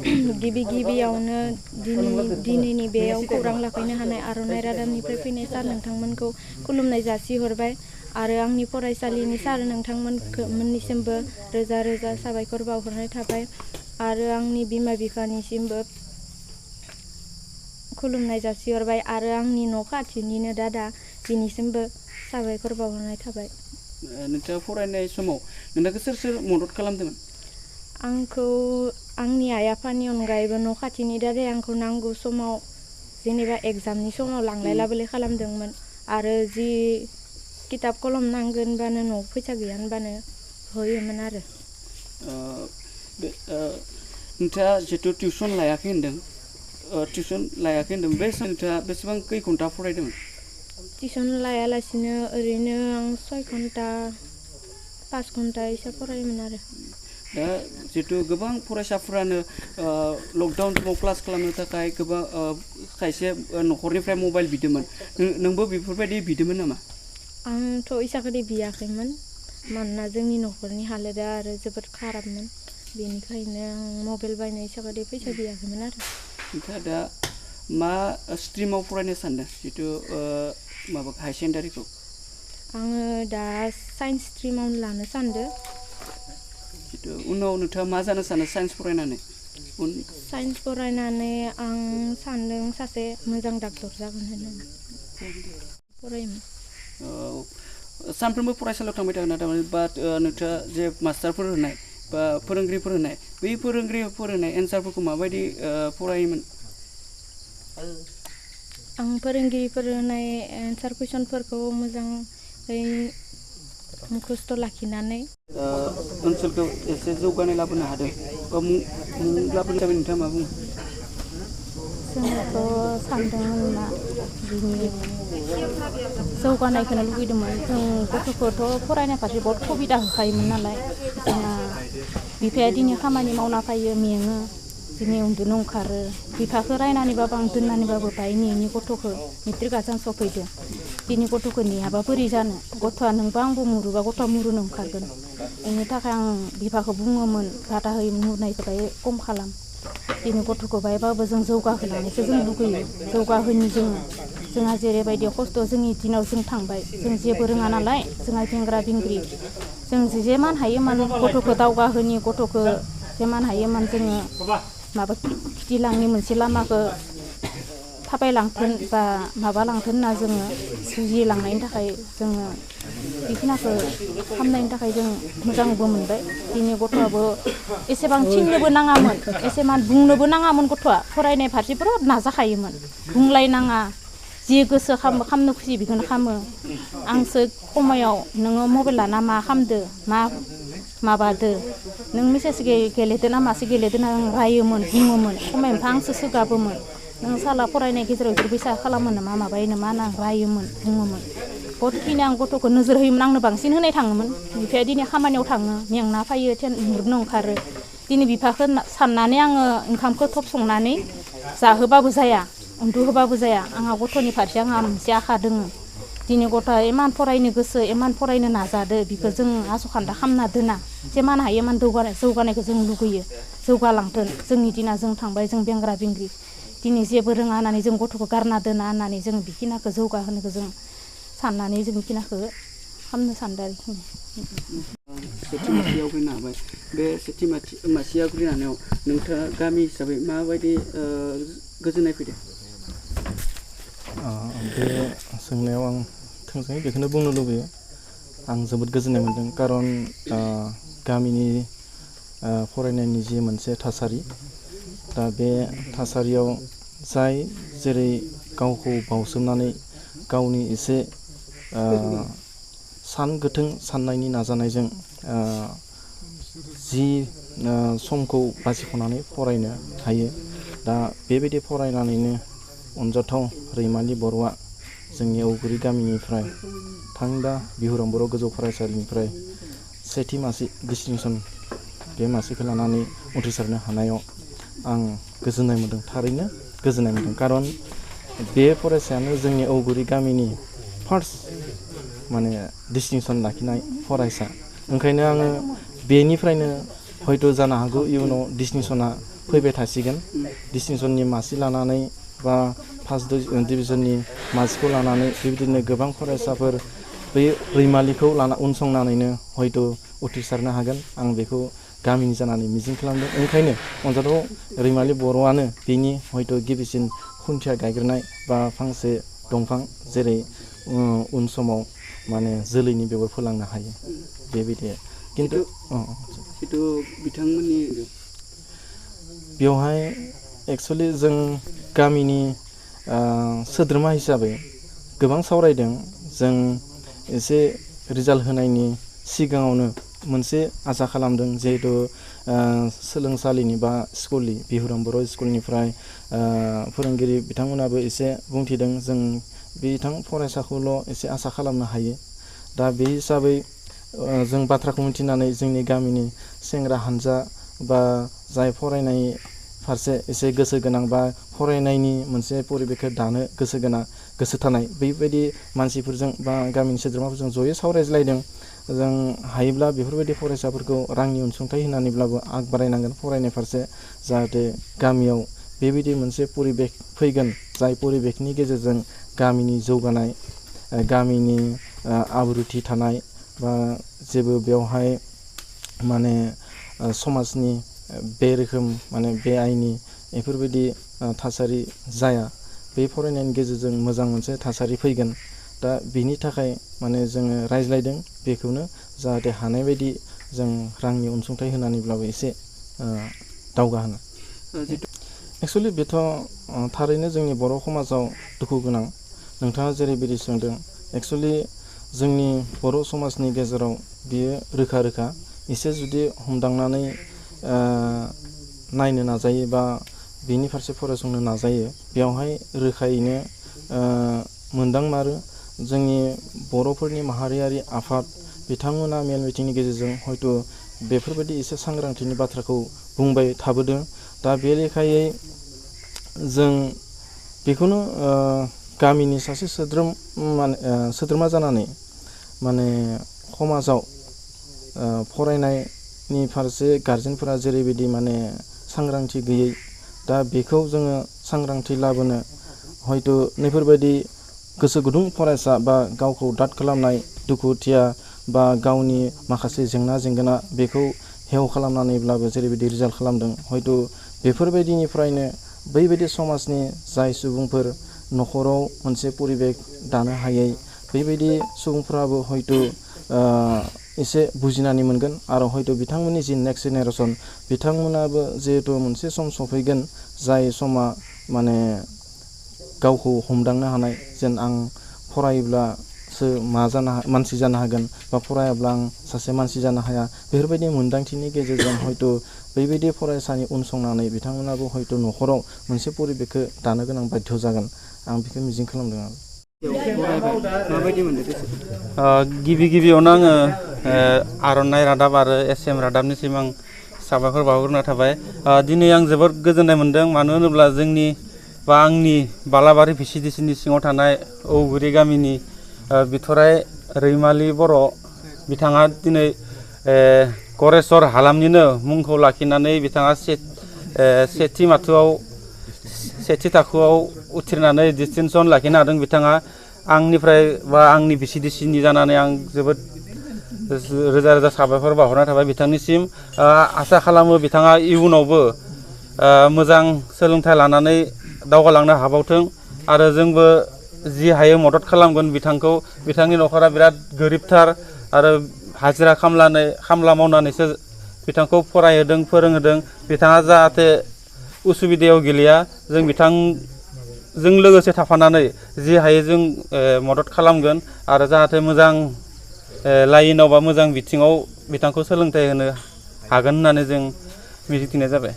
गिबि गिबियावनो दिनैनि बेयाव खौरां लाफैनो हानाय आर'नाइ रादाबनिफ्राय फैनाय सार नोंथांमोनखौ खुलुमनाय जासिहरबाय आरो आंनि फरायसालिनि सार नोंथांमोननिसिमबो रोजा रोजा साबायखर बावहरनाय थाबाय आरो आंनि बिमा बिफानिसिमबो खुलुमनाय जासिहरबाय आरो आंनि न' खाथिनिनो दादा बिनिसिमबो साबायखर बावहरनाय थाबाय। नोंथाङा फरायनाय समाव नोंथांखौ सोर सोर मदद खालामदोंमोन? आंखौ आंनि आइ आफानि अनगायैबो न' खाथिनि दादाया आंखौ नांगौ समाव जेनेबा एग्जामनि समाव लांलाय लाबोलाय खालामदोंमोन आरो जि किताब कलम नांगोनबानो न'आव फैसा गैया होनबानो होयोमोन आरो। नोंथाङा जितु टिउसन लायाखै होनदों बे नोंथाङा बेसेबां खै घन्टा फरायदोंमोन? टिउसन लायालासिनो ओरैनो आं 6 घन्टा 5 घन्टा एसे फरायोमोन आरो। दा जितु गोबां फरायसाफोरानो लकडाउन समाव क्लास खालामनो थाखाय गोबां खायसे न'खरनिफ्राय मबाइल बिदोंमोन नोंबो बेफोरबायदि बिदोंमोन नामा? आंथ' इसाखौदि बियाखैमोन मानोना जोंनि न'खरनि हालोदा आरो जोबोद खाराबमोन बेनिखायनो आं मबाइल बायनो इसाखौदि फैसा बियाखैमोन आरो। नोंथाङा दा मा स्ट्रिमाव फरायनो सानदों जितु माबा हाई सेकेन्डारिखौ? आङो दा साइन्स स्ट्रिमावनो लानो सानदों। जितु उनाव नोंथाङा मा जानो सानो साइन्स फरायनानै? साइन्स फरायनानै आं सानदों सासे मोजां डाक्टर जागोन होननानै फरायोमोन। सानफ्रोमबो फरायसालियाव थांबाय थागोन थारमाने बाट नोंथाङा जे मास्टारफोर होनाय बा फोरोंगिरिफोर होनाय बै फोरोंगिरिफोर होनाय एन्सारफोरखौ माबायदि फरायोमोन? आं फोरोंगिरिफोर होनाय एन्सार कुइसनफोरखौ मोजाङै मुखस्थ' लाखिनानै ओनसोलखौ एसे जौगानाय लाबोनो हादों बा मुं लाबोनो थाखाय नोंथाङा मा बुङो? जोंथ' सानदोंमोन मा बिनि जौगानायखौनो लुगैदोंमोन जों गथ'खौथ' फरायनाय फारसे बहुद सुबिदा होखायोमोन नालाय जोंहा बिफाया दिनै खामानि मावना फैयो मेङो दिनै उन्दुनो ओंखारो बिफाखौ रायनानैबाबो आं दोननानैबाबो बाय नेनि गथ'खौ मेट्रिक आजां सफैदो दिनै गथ'खौ नेयाबा बोरै जानो गथ'आ नोंबा आंबो मुरुबा गथ'आ मुरुनो ओंखारगोन बेनि थाखाय आं बिफाखौ बुङोमोन रादा होयो मुरनायखौ बाय खम खालाम दिनै गथ'खौ बायबाबो जों जौगाहोनानैसो जों लुगैयो जौगाहोनि जोंहा जेरैबायदि खस्थ' जोंनि दिनाव जों थांबाय जों जेबो रोङा नालाय जोंहा बेंग्रा बेंग्रि जों जेमान हायोमान गथ'खौ दावगाहोनि गथ'खौ जेमान हायोमान जोङो माबा खिथिलांनि मोनसे लामाखौ थाबायलांथों बा माबालांथों होनना जोङो जुजिलांनायनि थाखाय जोङो बेखिनिखौ खालामनायनि थाखाय जों मोजांबो मोनबाय दिनै गथ'आबो एसेबां थिननोबो नाङामोन एसेबां बुंनोबो नाङामोन गथ'आ फरायनाय फारसे बिराद नाजाखायोमोन बुंलायनाङा जि गोसो खालामनो खुसि बेखौनो खालामो आंसो खमायाव नोङो मबाइल लाना मा खालामदो मा माबादो नों मेसेज गेलेदो ना मासे गेलेदो ना आं रायोमोन बुङोमोन खमायनोफा आंसो सोगाबोमोन नों साला फरायनाय गेजेराव बिसोर बैसा खालामो नामा माबायो नामा होनना रायोमोन बुङोमोन बहुदखिनि आं गथ'खौ नोजोर होयोमोन आंनो बांसिन होनाय थाङोमोन बिफाया दिनै खामानियाव थाङो मेंना फैयो उन्दुनो ओंखारो दिनै बिफाखौ साननानै आङो ओंखामखौ थब संनानै जाहोबाबो जाया उन्दुहोबाबो जाया आंहा गथ'नि फारसे आंहा मोनसे आखा दोङो दिनै गथ'आ इमान फरायनो गोसो इमान फरायनो नाजादो बेखौ जों आस'खान्दा खालामना दोना जेमान हायो इमान जौगानायखौ जों लुगैयो जौगालांथों जोंनि दिना जों थांबाय जों बेंग्रा बेंग्रि दिनै जेबो रोङा होननानै जों गथ'खौ गारना दोना होननानै जों बेखिनिखौ जौगाहोनोखौ जों साननानै जों बेखिनिखौ खालामनो सानदों आरोखि। सेथि मासियाव फैनो हाबाय बे सेथि मासियाव फैनायाव नोंथाङा गामि हिसाबै माबायदि गोजोननाय फैदों? बे सोंनायाव आं थोंजोङै बेखौनो बुंनो लुबैयो आं जोबोद गोजोननाय मोन्दों खारन गामिनि फरायनायनि जि मोनसे थासारि दा बे थासारियाव जाय जेरै गावखौ बावसोमनानै गावनि एसे गोथों साननायनि नाजानायजों जि समखौ बासिख'नानै फरायनो हायो दा बेबायदि फरायनानैनो अनजाथाव रैमालि बर'आ जोंनि औगुरि गामिनिफ्राय थांदा बिहुराम बर' गोजौ फरायसालिनिफ्राय सेथि मासि डिस्टिंसन बे मासिखौ लानानै उथ्रिसारनो हानायाव आं गोजोननाय मोन्दों थारैनो गोजोननाय मोन्दों खारन बे फरायसायानो जोंनि औगुरि गामिनि फार्स्ट माने डिस्टिंसन लाखिनाय फरायसा ओंखायनो आङो बेनिफ्रायनो हयथ' जानो हागौ इयुनाव डिस्टिंसना फैबाय थासिगोन डिस्टिंसननि मासि लानानै बा फार्स्ट डिभिजननि मासिखौ लानानै बेबायदिनो गोबां फरायसाफोर बे रैमालिखौ लाना उनसंनानैनो हयथ' उथ्रिसारनो हागोन आं बेखौ गामिनि जानानै मिजिं खालामदों। ओंखायनो अनजाथाव रैमालि बर'आनो बिनि हयथ' गिबिसिन खुन्थिया गायग्रोनाय बा फांसे दंफां जेरै उन समाव माने जोलैनि बेगर फोलांनो हायो बेबायदि खिन्थु जिथु बिथांमोननि बेवहाय एक्सुवेलि जों गामिनि सोद्रोमा हिसाबै गोबां सावरायदों जों एसे रिजाल्ट होनायनि सिगाङावनो मोनसे आसा खालामदों जिहेतु सोलोंसालिनि बा स्कुलनि बिहुराम बर' स्कुलनिफ्राय फोरोंगिरि बिथांमोनाबो एसे बुंथिदों जों बिथां फरायसाखौल' एसे आसा खालामनो हायो दा बे हिसाबै जों बाथ्राखौ मिथिनानै जोंनि गामिनि सेंग्रा हानजा बा जाय फरायनाय फारसे एसे गोसो गोनां बा फरायनायनि मोनसे परिबेखौ दानो गोसो थानाय बेबायदि मानसिफोरजों बा गामिनि सोद्रोमाफोरजों जयै सावरायज्लायदों जों हायोब्ला बेफोरबायदि फरायसाफोरखौ रांनि अनसुंथाइ होनानैब्लाबो आग बारायनांगोन फरायनाय फारसे जाहाथे गामियाव बेबायदि मोनसे परिबेक फैगोन जाय परिबेकनि गेजेरजों गामिनि जौगानाय गामिनि आब्रुथि थानाय बा जेबो बेवहाय माने समाजनि बे रोखोम माने बेआइनि बेफोरबायदि थासारि जाया बे फरायनायनि गेजेरजों मोजां मोनसे थासारि फैगोन दा बिनि थाखाय माने जोङो रायज्लायदों बेखौनो जाहाथे हानाय बायदि जों रांनि अनसुंथाइ होनानैब्लाबो एसे दावगाहोनो एक्सुवेलि बेथ' थारैनो जोंनि बर' समाजाव दुखु गोनां नोंथाङा जेरैबायदि सोंदों एक्सुवेलि जोंनि बर' समाजनि गेजेराव बियो रोखा रोखा एसे जुदि हमदांनानै नायनो नाजायो बा बिनि फारसे फरायसंनो नाजायो बेवहाय रोखायैनो मोनदांमारो जोंनि बर'फोरनि माहारियारि आफाद बिथांमोना मेल मिटिंनि गेजेरजों हयथ' बेफोरबायदि एसे सांग्रांथिनि बाथ्राखौ बुंबाय थाबोदों दा बे लेखायै जों बेखौनो गामिनि सासे सोद्रोमा जानानै माने समाजाव फरायनायनि फारसे गारजेनफोरा जेरैबायदि माने सांग्रांथि गैयै दा बेखौ जोङो सांग्रांथि लाबोनो हयथ' नैफोरबायदि गोसो गुदुं फरायसा बा गावखौ दाद खालामनाय दुखुथिया बा गावनि माखासे जेंना बेखौ हेव खालामनानैब्लाबो जेरैबायदि रिजाल्ट खालामदों हयथ' बेफोरबायदिनिफ्रायनो बैबायदि समाजनि जाय सुबुंफोर न'खराव मोनसे परिबेक दानो हायै बेबायदि सुबुंफ्राबो हयथ' एसे बुजिनानै मोनगोन आरो हयथ' बिथांमोननि जि नेक्स्ट जेनेरेसन बिथांमोनाबो जिहेथु मोनसे सम सफैगोन जाय समा माने गावखौ हमदांनो हानाय जेन आं फरायोब्लासो मानसि जानो हागोन बा फरायाब्ला आं सासे मानसि जानो हाया बेफोरबायदि मोन्दांथिनि गेजेरजों हयथ' बेबायदि फरायसानि उनसंनानै बिथांमोनाबो हयथ' न'खराव मोनसे परिबेकखौ दानो गोनां बाध्य जागोन आं बेखौ मिजिं खालामदों आरो गिबियावनो आङो आर'नाइ रादाब आरो एसएम रादाबनिसिम आं साबायखर बावहरनाय थाबाय दिनै आं जोबोद गोजोननाय मोन्दों मानो होनोब्ला जोंनि बा आंनि बालाबारि भिसिडिसिनि सिङाव थानाय औगुरि गामिनि बिथराइ रैमालि बर' बिथाङा दिनै गरेस्वर हालामनिनो मुंखौ लाखिनानै बिथाङा सेथि थाखोआव उथ्रिनानै डिस्टिंसन लाखिनो हादों बिथाङा आंनिफ्राय बा आंनि भिसिडिसिनि जानानै आं जोबोद रोजा रोजा साबायखर बावहरनाय थाबाय बिथांनिसिम आसा खालामो बिथाङा इयुनावबो मोजां सोलोंथाइ लानानै दावगालांनो हाबावथों आरो जोंबो जि हायो मदद खालामगोन बिथांखौ बिथांनि न'खरा बिराद गोरिबथार आरो हाजिरा खामला मावनानैसो बिथांखौ फरायहोदों फोरोंहोदों बिथाङा जाहाथे उसुबिदायाव गेलेया जों बिथांजों लोगोसे थाफानानै जि हायो जों मदद खालामगोन आरो जाहाथे मोजां लाइनाव बा मोजां बिथिङाव बिथांखौ सोलोंथाइ होनो हागोन होननानै जों मिजिंथिनाय जाबाय।